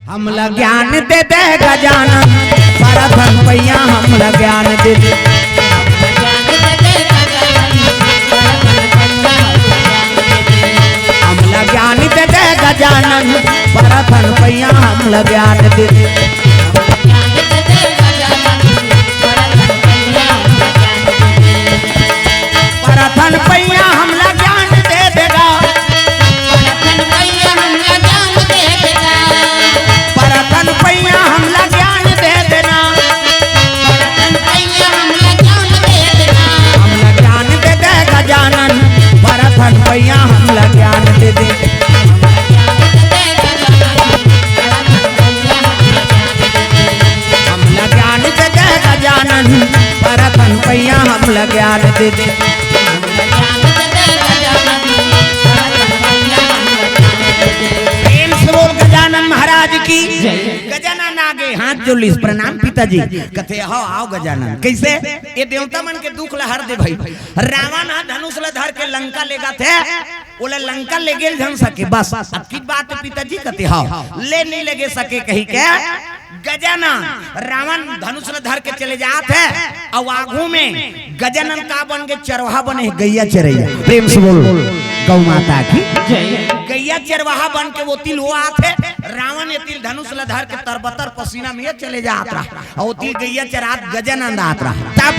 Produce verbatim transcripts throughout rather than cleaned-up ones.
हमला ज्ञान दे दे गजानन, परथन पैया हमला ज्ञान दे दे। हमला ज्ञान दे दे गजानन, परथन पैया हमला ज्ञान दे दे। परथन पैया हमला ज्ञान दे देगा। परथन पैया हमला ज्ञान दे देगा। परथन पैया हमला ज्ञान दे देना। परथन पैया हमला ज्ञान दे देना। हमला ज्ञान दे दे गजानन, परथन पैया हमला ज्ञान दे दे। हमला ज्ञान दे दे गजानन, परथन पैया हमला ज्ञान दे दे। प्रेम से बोल गजानन महाराज की। गजानन आगे हाथ जोड़ लिस, प्रणाम पिताजी। कथे, "हव, आव गजानन।" कइसे? ए देवता मन के दुख ल हर दे भई। रावण ह धनुष ल धर के लंका लेगथे, ओला लंका लेगे झन सके। बस अतकी बात पिताजी कथे, "हव, ले नइ लेगे सके," कहिके गजानन, रावण धनुष ल धर के चले जात हे, अउ आगू में गजानन का बन के? चरवाहा बने हे, गैया चरैया। प्रेम से बोल, गौ माता की। गैया चरवाहा बन के ओती ल ओ आत हे, रावण एती ल धनुष ल धर के तरबतर पसीना में चले जात रहा, अउ ओती ल गैया चरात गजानन आत रहा। तब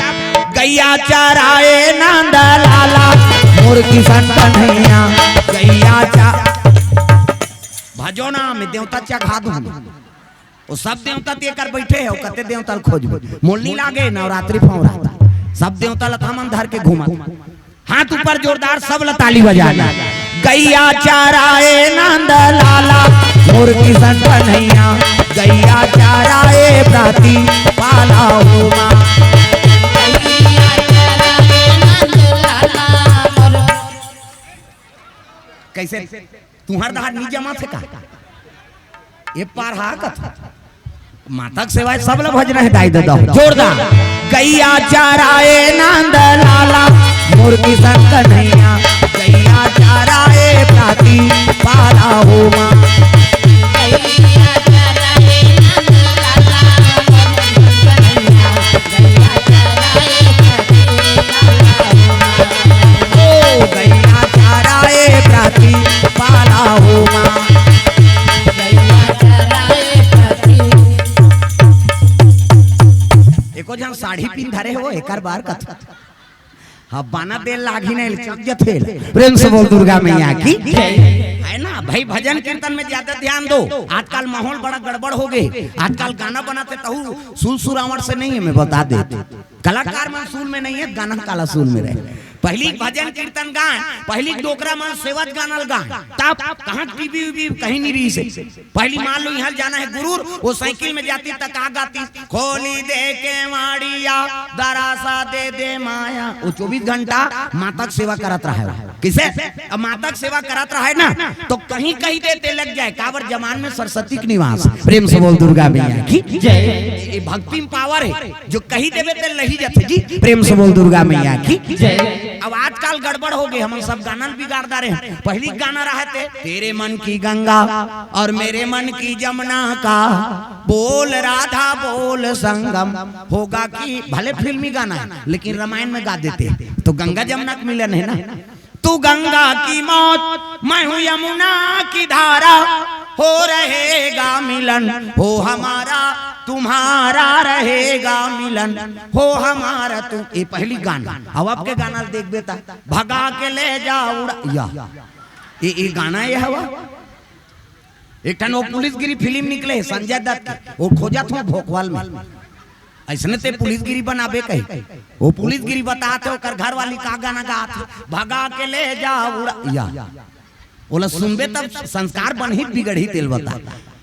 गैया चराए नंद लाला, मोर किशन कन्हैया, गैया चा-, भजो ना, मैं देवता चघा दूं। ओ सब देवता ते कर बइठे हे, ओ कते देवता ल खोजबे? मोल नइ लागे, नवरात्रि पाँव रहता। सब देवता ल त हमन धर के घूमत। हाथ ऊपर जोरदार, सब ल ताली बजा ला। गैया चराए नंद लाला, मोर किशन कन्हैया, गैया चराए प्राति पाला हो माँ। कइसे? तुंहर डहर नइ जमाथे का? ए पार हा कथे। माता के सेवा हे, सब ल भजना हे दाई ददा हो। जोरदार। गैया चराए नंद लाला, मोर किशन कन्हैया, गैया चराए प्राति पाला हो माँ। ओ गैया चराए प्राति पाला हो माँ। एको झन साड़ी पिन धरे हो, एकर बार कथा। हाँ, बाना दे ल लागही नहीं, चक जथे। प्रेम से बोल दुर्गा मैया की। हे ना भई, भजन कीर्तन में ज्यादा ध्यान दो। आजकल माहौल बड़ा गड़बड़ होगे। आजकल गाना बनाथे तहू सुर सुरावट से नइ हे, मैं बता देत हँव। कलाकार मन सुर में नइ हे, गाना काला सुर में रहे। पहिली भजन कीर्तन गाय, पहिली डोकरा मन सेवत गाना ल गाय। तब कहाँ टीवी वीवी कहीं नइ रहिस हे। पहिली मान लो इहाँ जाना हे गुरुर, ओ साइकिल में जातिस त का गातिस, "खोली दे केवाड़िया, दरासा दे दे माया।" ओ चौबीस घंटा माता के सेवा करत रहय। कइसे? अब माता के सेवा करत रहय ना, त कहीं कहि दे ते लग जाय। काबर? जबान में सरस्वती के निवास। प्रेम से बोल दुर्गा मैया की। जय। ए भक्ति में पावर हे, जो कहि देबे ते लही जाथे जी। प्रेम से बोल दुर्गा मैया की। जय। अब आजकल गड़बड़ होगे, हमन सब गाना ल बिगाड़ डारे हन। पहिली गाना रहय ते, "तेरे मन की गंगा और मेरे मन की जमुना का, बोल राधा बोल संगम होगा कि।" भले फिल्मी गाना हे, लेकिन रामायण में गा देते, त गंगा जमुना के मिलन हे ना। "तू गंगा की मौत, मैं हूँ यमुना की धारा, हो रहेगा मिलन, हो हमारा तुम्हारा रहेगा मिलन, हो हमारा तू।" ए पहिली गाना। अब अब के गाना ल देखबे त, "भगा के ले जा उड़ा या।" ए, ए गाना ए हवा। एक ठन ओ पुलिसगिरी फिल्म निकले हे संजय दत्त के, ओ खोजत हँव भोकवाल में। अइसने ते पुलिसगिरी बनाबे कही। ओ पुलिसगिरी बतात हे, ओकर घरवाली का गाना गात हे, "भगा के ले जा उड़ा या।" ओला सुनबे तब संस्कार बनही बिगड़ही तेल बता।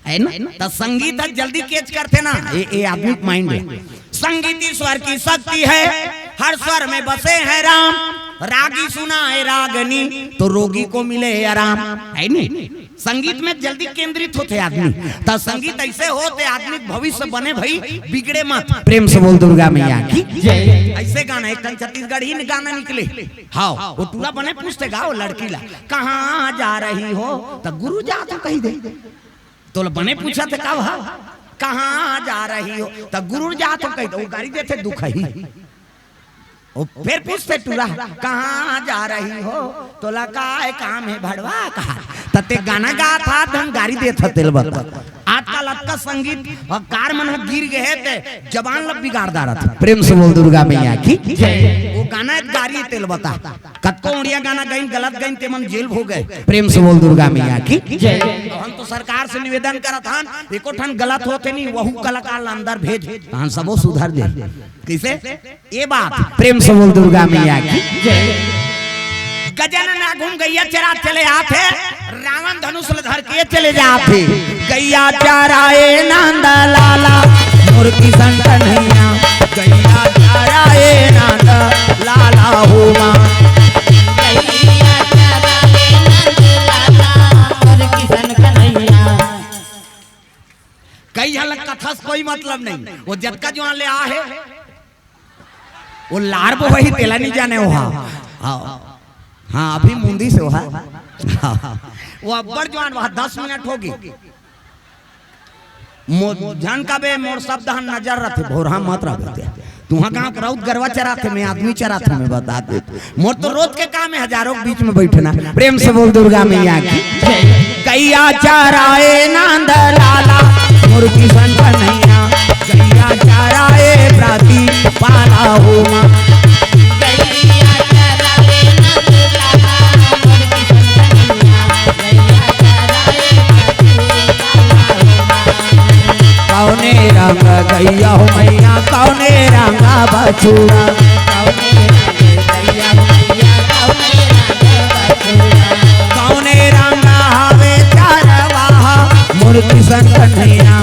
हे ना? त संगीत ह जल्दी कैच करथे ना, ए, ए आदमी के माइंड में। संगीत ईश्वर की शक्ति है, हर स्वर में बसे हैं राम। रागी सुनाए रागनी, तो रोगी को मिले आराम। हे नी? संगीत में जल्दी केंद्रित होथे आदमी। त संगीत अइसे हो ते आदमी के भविष्य बने भई, बिगड़े मत। प्रेम से बोल दुर्गा मैया की। जय। अइसे गाना, एक ठन छत्तीसगढ़ी गाना निकले। हाँ, ओ टूरा बने पूछथे गा ओ लड़की ला, "कहाँ जा रही हो?" त "गुरु जा" तो कहि दे। तोला बने पूछत हे का भा? कहाँ जा रही हो? त गुरुर जात हों कहिथे, वो गारी देथे दुखही। वो फेर पूछथे टूरा, कहाँ जा रही हो? तोला काय काम हे भड़वा कहा? त तें गाना गात हस, हम गारी देत हस तेला बता। आजकल अतका संगीतकार मन ह गिर गे हे, ते जबान ल बिगाड़ डारत हे। प्रेम से बोल दुर्गा मैया की। वो गाना हे गारी, तेला बता। कतको उड़िया गाना गइन, गलत गइन, ते मन जेल हो गे। प्रेम से बोल दुर्गा मैया की। जय। तो हम तो सरकार से निवेदन करत हन, एको ठन गलत होथे नहीं, वहू कलाकार ला अंदर भेज, तहन सबो सुधर जाही। कइसे? ये बात, प्रेम से बोल दुर्गा मैया की। जय। गजानन आगू म गइया चरात चले आथे, रावण धनुष ल धर के चले जाथे। गइया चराए नंद लाला, मोर किशन कन्हैया। गइया चराए नंद लाला हो माँ। गइया चराए नंद लाला, मोर किशन कन्हैया। कई झन ल कथा से कोई मतलब नहीं, वो जतका जुवान ले आ हे, वो लार बोही तेला नहीं जाने वो हा। हाँ। हाँ, अभी मुंदी से वो हा। हाँ। वो अब्बड़ जुवान, वहाँ दस मिनट होगे। मो-, झन कबे मोर शब्द हन नजर रथे, भोरहा मत रथे। तुहा गाँव के राउत गरवा चराथे, मैं आदमी चराथे, मैं बता दे। मोर तो रोज के काम हे हजारों के बीच में बैठना। प्रेम से बोल दुर्गा मैया की। गइया चराए नंद लाला, मोर किशन कन्हैया। गइया चराए प्राती पाला हो माँ। गइया चराए नंद लाला, मोर किशन कन्हैया। गइया चराए प्राती पाला हो माँ। कौने रंग गइया हो मैया, कौने रंग बछुआ। कौने रंग गइया हो मैया, कौने रंग बछुआ। कौने रंग हवे चरवाहा, मोर किशन कन्हैया।